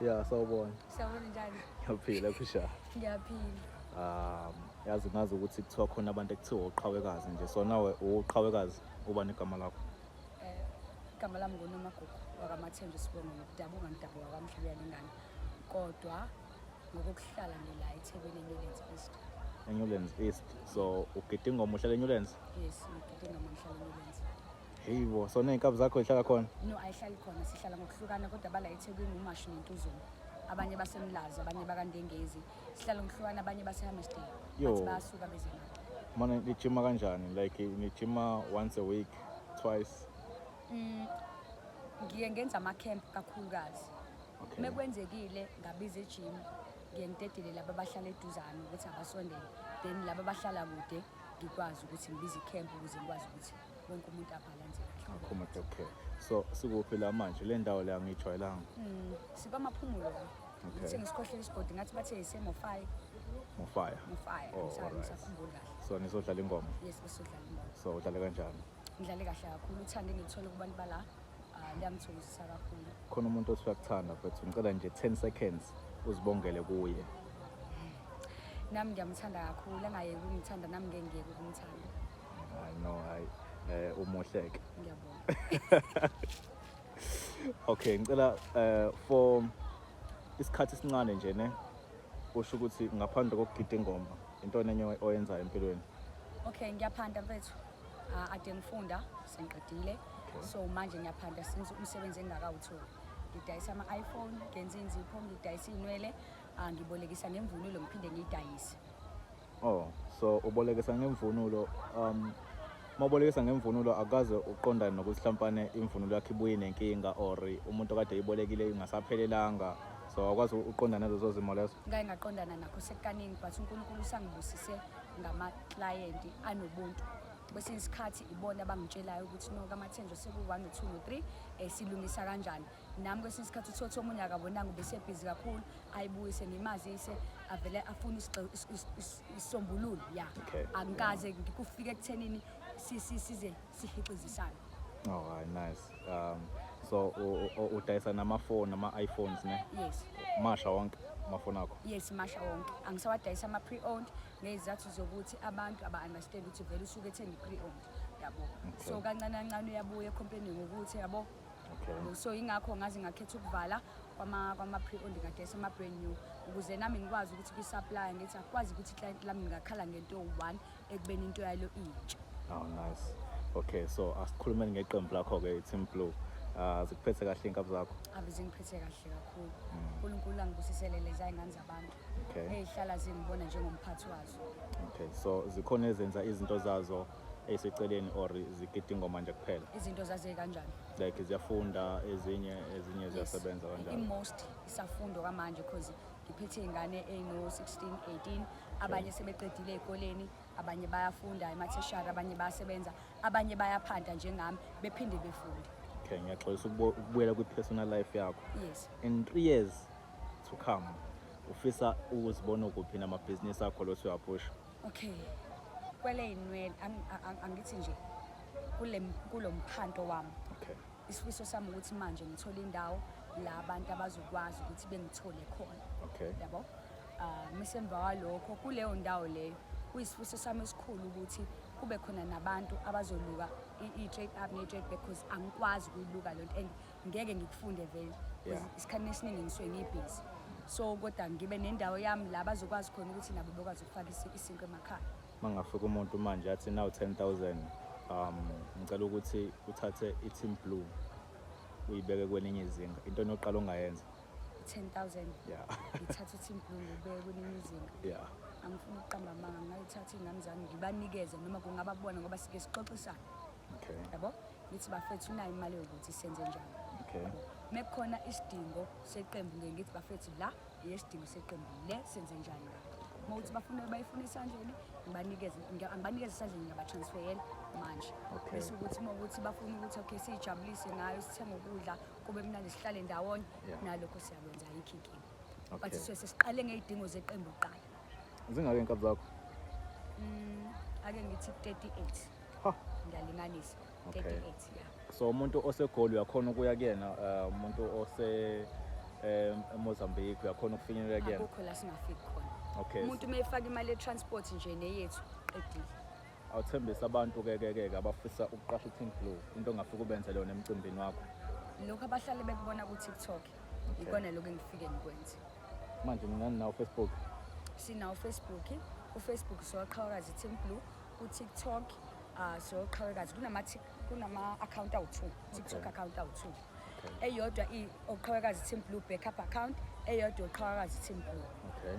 Ya, sawubona. Sawubona, njani? Ngiyaphila kusha. Ngiyaphila. Yazi ngazi ukuthi kuthiwa khona abantu ekuthiwa uqhawekazi nje. So nawe uqhawekazi, ubani igama lakho? Igama lami nguNomagugu wakaMathenjwa, isibongo ngokudabuka ngidabuka kwaMhlabuyalingana. Kodwa ngokuhlala ngila eThekwini, eNewlands East. eNewlands East. So ugida ingoma, uhlala eNewlands? Yes, ngigida ingoma, ngihlala eNewlands. Hey bo, so ney'nkabi zakho ihlala khona? No, ayihlali khona, sihlala ngokuhlukana, kodwa bala eThekwini uMashu neNtuzuma. Abanye baseMlazi, abanye bakaNdengezi. Sihlala ngokuhlukana, abanye baseHammersdale. Yo. Bathi bayasuka beze ngapha. Mana nijima kanjani? Like nijima once a week, twice? Ngiye ngenza ama-camp kakhulukazi. Mekwenzekile ngabiza ejim, ngiye ngidedele laba abahlala eduzane ukuthi abasondele, then laba abahlala kude ngikwazi ukuthi ngibize i-camp ukuze ngikwazi ukuthi wonke umuntu abhalanse kahle. Accommodate, okay. So sikuphi la manje? Le ndawo le angiyijwayelanga. Sikwamaphumulo la. Ngithe ngisikhohlele isigodi, ngathi bathe iseMofaya. Mofaya. Mofaya. Oh, alright. Ngisakhumbuli kahle. So nizodlala ingoma. Yes, besodlala ingoma. So udlale kanjani? Ngidlale kahle kakhulu, uthando engilithole kubantu bala liyangithokozisa kakhulu. Khona umuntu othi uyakuthanda mfethu, ngicela nje 10 seconds uzibongele kuye. Nami ngiyamthanda kakhulu, angayeki ukungithanda, nami ngeke ngiyeke ukumthanda. I know, hayi, umuhleke. Ngiyabonga. Okay, ngicela for isikhathi esincane nje ne usho ukuthi ngaphandle kokugida ingoma into enye oyenzayo empilweni. Okay, ngiyaphanda mfethu. Ade ngifunda, sengiqedile. So manje ngiyaphanda since umsebenzi engingakawutholi. Ngidayisa ama-iPhone, ngenza inzipho, ngidayisa iy'nwele, ngibolekisa ngemvunulo, ngiphinde ngiyidayise. Oh, so ubolekisa ngemvunulo. Mawubolekisa ngemvunulo, akaze uqondane nokuthi hlampane imvunulo yakho ibuye nenkinga or umuntu okade eyibolekile ingasaphelelanga, so awukwazi uqondana nalezo zimo lezo? Ngake ngaqondana nakho sekukaningi, but uNkulunkulu usangibusise ngama-client anobuntu. Kwesinye isikhathi ibona abangitshelayo ukuthi no, kaMathenjwa seku-1, no-2, no-3, silungisa kanjani. Nami kwesinye isikhathi uthole ukuthi omunye akabonanga, ubesebhizi kakhulu, ayibuyise, ngimazise, avele afune isisombululo ya. Angikaze kufike ekuthenini size sihixizisane. Oh, hayi, nice. So udayisa namafoni, ama-iPhones ne? Yes. Masha wonke amafoni akho? Yes, masha wonke. Angisawadayisa ama-pre-owned ngezizathu zokuthi abantu aba-understand ukuthi vele usuke ethenga i-pre-owned, yabo. So kancane kancane uyabuya e-complain ngokuthi yabo. So ingakho ngaze ngakhetha ukuvala kwama pre-owned, ngadayisa ama-brand new ukuze nami ngikwazi ukuthi kwi-supply ngithi akwazi ukuthi i-client lami ngingakhala ngento one ekubeni into yalo intsha. Oh, nice. Okay, so asikhulumeni ngeqembu lakho-ke, i-Team Blue. Zikuphethe kahle iy'nkabi zakho? Ave zingiphethe kahle kakhulu. uNkulunkulu angibusisele lezi ay'ngane zabantu ey'hlala zingibona njengomphathi wazo. Okay, so zikhona ezenza izinto zazo ey'seceleni or zigida ingoma nje kuphela? Izinto zaze kanjani? Like ziyafunda ezinye, ezinye ziyasebenza kanjalo? I-most isafundo kwamanje, cause ngiphethe iy'ngane ey'no-16, 18, abanye sebeqedile ey'koleni, abanye bayafunda ema-tertiary, abanye bayasebenza, abanye bayaphanda njengami, bephinde befunde. Okay, ngiyaxolisa ukubuyela kwi-personal life yakho. Yes. In 3 years to come, ufisa ukuzibona ukuphi namabhizinisi akho lo usuyaphusha? Okay, kwele y'nwele, angithi nje kulo mphanto wami, isifiso sami ukuthi manje ngithole indawo la abantu abazokwazi ukuthi bengithole khona. Yabo, misemva kwalokho kuleyo ndawo leyo kuyisifiso sami esikhulu ukuthi kube khona nabantu abazoluka i-straight up ne-straight back, because angikwazi ukuyiluka lento and ngeke ngikufunde vele. Isikhathi esiningi ngisuke ngibhizi, so kodwa ngibe nendawo yami la bazokwazi khona ukuthi nabo bekwazi ukufaka isinkwa emakhaya. Mangafika umuntu manje athi now 10,000, ngicela ukuthi uthathe i-Team Blue uyibeke kwelinye izinga, into onoqala ongayenza? 10,000? Ngithatha i-Team Blue ngibeke kwelinye izinga? Angifuni ukuqamba amanga, ngingayithatha iy'ngane zami ngibanikeze noma kungaba kubona, ngoba sike sixoxisane. Yabo, ngithi bafethu unayo imali yokuthi senze njani. Mekukhona isidingo seqembu, ngeke ngithi bafethu la yesidingo seqembu le, senze njani ngakho. Uma ukuthi bafuna bayifuna esandleni, ngibanikeze, angibanikeze esandleni, ngiyabatransferela manje. Bese ukuthi uma ukuthi bafuna ukuthi okay, siyijabulise ngayo, sithenge ukudla, kube mnandi, sihlale ndawonye, nalokho siyakwenza, ayikho inkinga. But sisuke sesiqale ngey'dingo zeqembu kuqala. Zingaki iy'nkabi zakho? Ake ngithi 38. Ha. Ngiyalinganisa. 38, yeah. So umuntu oseGoli uyakhona ukuya kuyena, umuntu ose eMozambique, uyakhona ukufinyelela kuyena? Akukho la singafiki khona. Okay. Umuntu uma efaka imali ye-transport nje neyethu, qedile. Awuthembise abantu ke ke ke abafisa ukuqasha i-Team Blue into ongafike ubenzele yona emcimbini wakho. Lokhu abahlale bekubona ku-TikTok, ikona lokhu engifike ngikwenze. Manje ningani nawo Facebook? Sinawo Facebook, uFacebook soqhawekazi Team Blue, ku-TikTok soqhawekazi, kunama-account awu-2, TikTok account awu-2. Eyodwa oqhawekazi Team Blue backup account, eyodwa oqhawekazi Team Blue. Okay.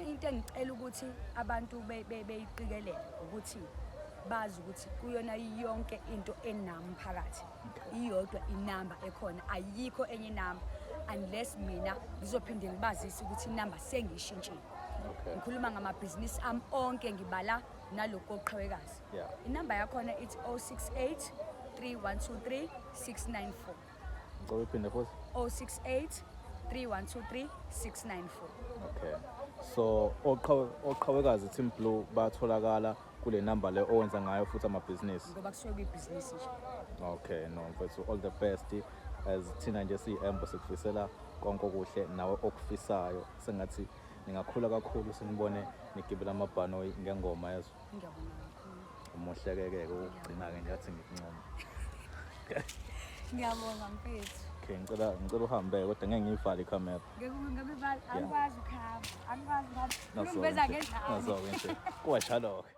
Into engicela ukuthi abantu beyiqikelele ukuthi bazi ukuthi kuyona yonke into enami phakathi. Iyodwa inamba ekhona, ayikho enye inamba unless mina ngizophinde ngibazise ukuthi inamba sengiyishintshile. Ngikhuluma ngamabhizinisi ami onke, ngibala nalokhu koqhawekazi. Inamba yakhona ithi 068 3123 694. Ngicela uphinde futhi. 068 3123 694. Okay. So oqhawekazi Team Blue batholakala kule number le owenza ngayo futhi amabhizinisi. Ngoba kusuke kuyibhizinisi nje. Okay, no mfethu, all the best. As thina nje siyi-Embo sikufisela konke okuhle nawe okufisayo, sengathi ningakhula kakhulu sinibone nigibela amabhanoyi ngengoma yezo. Ngiyabonga kakhulu. Umuhle-ke-ke ukugcina-ke nje athi ngikuncome. Ngiyabonga mfethu. Okay, ngicela uhambe kodwa ngeke ngiyivale ikhamera. Ngeke ngivale, angikwazi ukuhamba, angikwazi ukuhamba. Ungiveza ngendlala. Nazo-ke nje. Kuwajalo-ke.